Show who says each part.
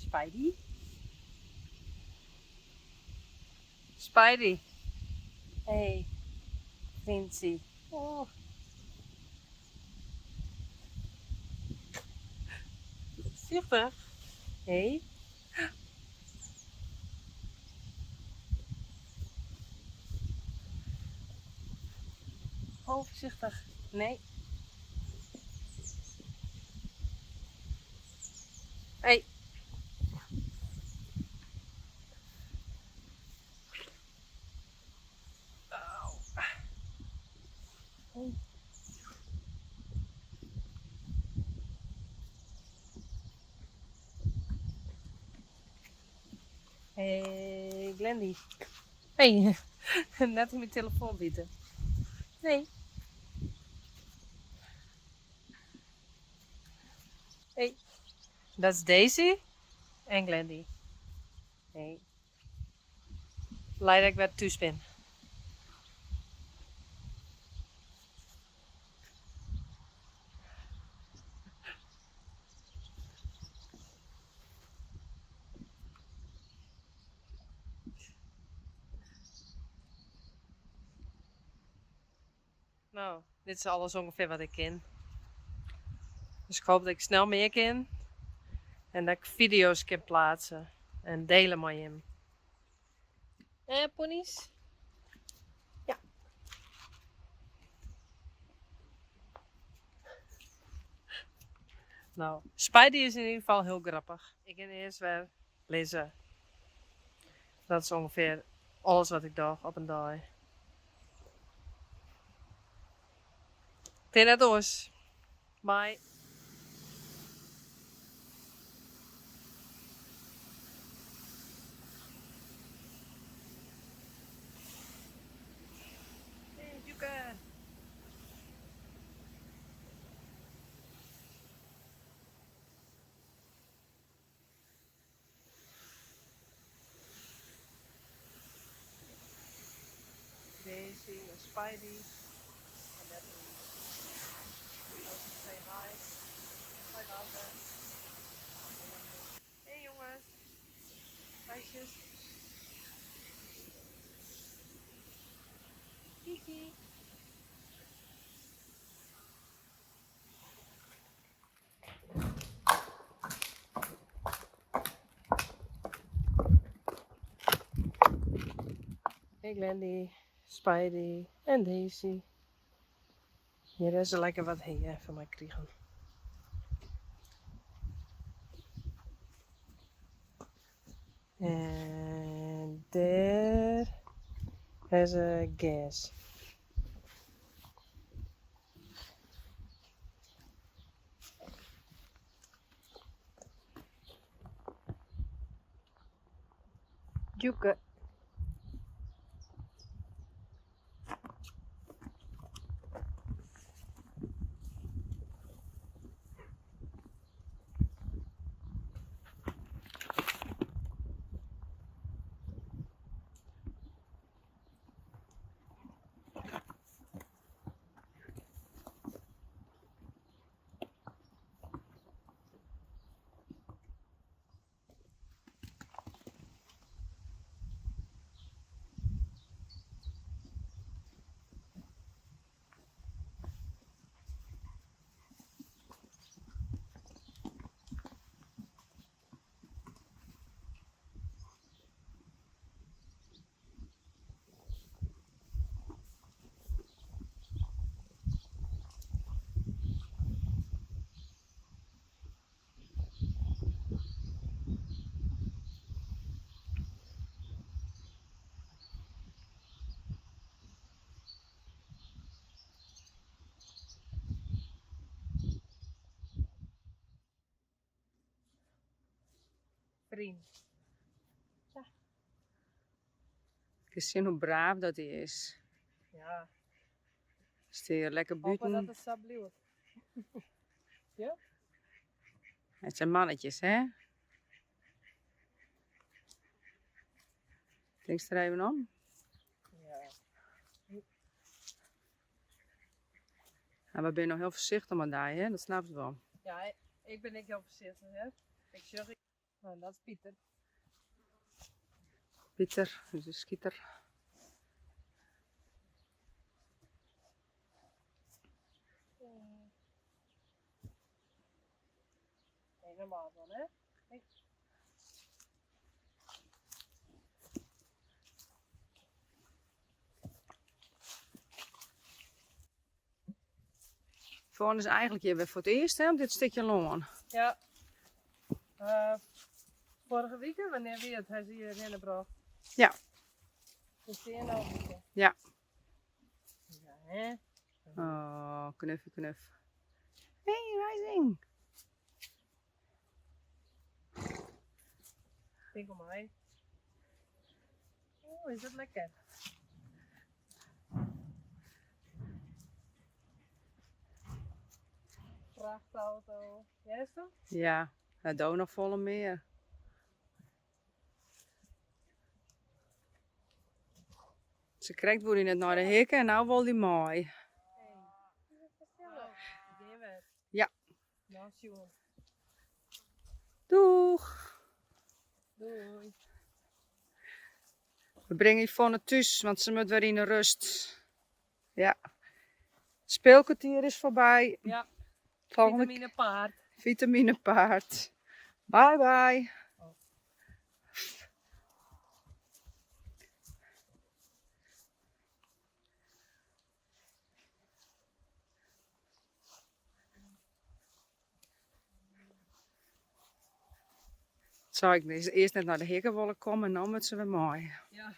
Speaker 1: Spidey. Spidey. Hey, Vinci. Oh. Voorzichtig. Hey. Oh, voorzichtig. Nee. Hey. Hey, Glendy. Hey, net yn myn telefoan bite. Nee. Hey, dat is Daisy en Glendy. Hey. Blij dat ik wer thús bin. Nou, dit is alles ongeveer wat ik kin. Dus ik hoop dat ik snel mear kin en dat ik video's kin plaatsen en dele mei jim. Eh, ponies? Ja. Nou, Spidey is in ieder geval heel grappig. Ik kin earst wer lizze. Dat is ongeveer alles wat ik doch op in dei. It is net oars. Bye. Hey, Djoeke. Daisy en Spidey. En net Say hi. Hoi Wouter. Hey jongens. Meisjes. Kiki. Hey Glendy, Spidey en Daisy. Hjir ha se lekker wat hea fan my krigen. En dêr ha se gers. Djoeke. Vriend. Ja.
Speaker 2: Kinst sjen hoe braaf dat hy is.
Speaker 1: Ja.
Speaker 2: Stean lekker
Speaker 1: Hopen
Speaker 2: bûten.
Speaker 1: dat it sa bliuwt. Ja?
Speaker 2: Het zijn mannetjes, hè? Tinkst der even om?
Speaker 1: Ja.
Speaker 2: Ja, we binne no hiel foarsichtich mei dy, hè? Dat snapst wol.
Speaker 1: Ja, ik bin ek hiel foarsichtich, hè. Ik sjoch. Nou, dat is Pieter.
Speaker 2: Pieter, dus de skiter.
Speaker 1: Nee, normaal dan, hè? Nee.
Speaker 2: Yvonne is eigenlijk hier weer voor het eerst hè, op dit stukje lân.
Speaker 1: Ja. Uh, vorige week, wannear wie it? Ha se hjir hinne brocht.
Speaker 2: Ja.
Speaker 1: Dus 2,5 wike.
Speaker 2: Ja.
Speaker 1: Ja, hè?
Speaker 2: Oh, knuffel, knuf. Hey, Rising.
Speaker 1: Tink om my. Oh, is dat lekker? Vrachtauto. Jij is dat?
Speaker 2: Ja, het doet nog volle meer. Ze krijgt woe net naar de hikken en nou wil die mooi.
Speaker 1: Hey. Gean wer.
Speaker 2: Ja.
Speaker 1: Nou, sjoen.
Speaker 2: Doeg!
Speaker 1: Doei.
Speaker 2: We brengen Yvonne thuis, want ze moet weer in de rust. Ja. Het speelkwartier is voorbij.
Speaker 1: Ja.
Speaker 2: Volgende
Speaker 1: Vitamine paard.
Speaker 2: vitamine paard. Bye bye.
Speaker 1: Oh.
Speaker 2: Zou ik eerst net naar de hikken willen komen en dan moet ze weer mooi.
Speaker 1: Ja.